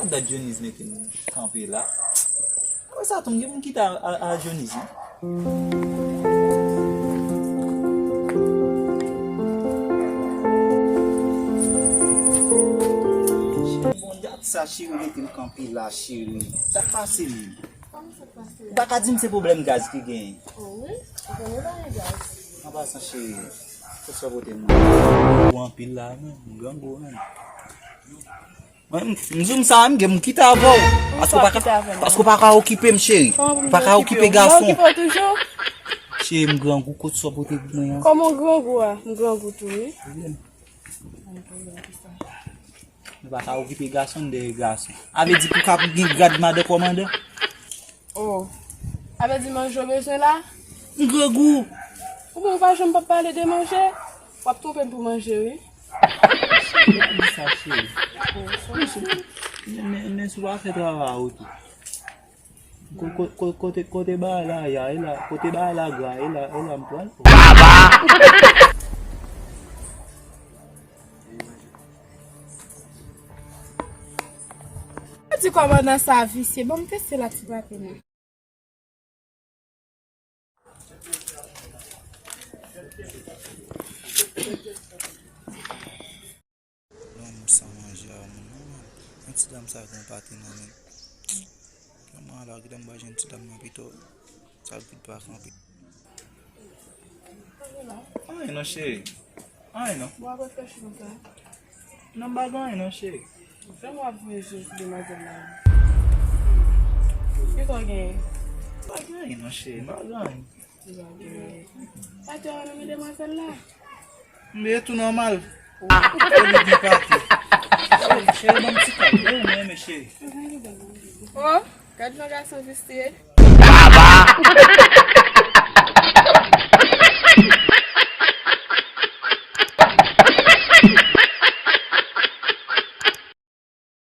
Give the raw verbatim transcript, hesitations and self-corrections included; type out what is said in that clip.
Dat Dionise mete m kanpe la. Apre sa tou, m gen pou m kite a, a, a Dionise, wi. Cheri, bon, dat sa, cheri, mete m kanpe la, cheri. Sa k pase menm? Ou pa ka di m se pwoblèm gaz ki genyen. Oh wi, ou konnen pa gen gaz. An pasan, cheri, se sa pote m. Ou anpil la, men, m grangou, men. Mwen, m, m di w sa, m gen m kite avè w. Paske w pa ka, paske w pa ka okipe m, cheri. Ou pa ka okipe gason. Mwen okipe w toujou. Cheri, m grangou, kot sa w pote pou mwen an? Kòman w grangou a? M grangou tou, wi. Pwoblèm. Nou pa ka okipe gason, n dèyè gason. A vle di pou ka gen grad madan kòmandan? Oh. A vle di manje w bezwen la? M grangou. Ou bon, ou pa janm p ap pale de manje? W ap twonpe m pou manje, wi. Cheri, pa di sa, cheri. Men, men, men si w pa fè travay ou tou. Ko-, ko-, ko-, kote, kote bagay la, ya, e la, kote bagay la gra, e la, e la m pral. Baba! Di kòmandan sa visye, ban m teste la ti papi nan. Non, m san manje a, non, non. Men ti dam sa gen pate nan men. Kòman la, kite m ba jwenn ti dam nan pito. Sa l pito a kanpe. Anyen non, cheri. Anyen non. Bon, apre fè chou konsa. Non, m pa gen anyen non, cheri. Fè m ap voye je sou demwazèl la. Ki sa w genyen? M pa gen anyen non, cheri. M pa gen anyen. Pati a nan men demwazèl la. Men tou nòmal. Ou fè li gen pati. Cheri, cheri, ban m ti kal. Ou renmen, men cheri. Oh, gad jan gason visye. Baba!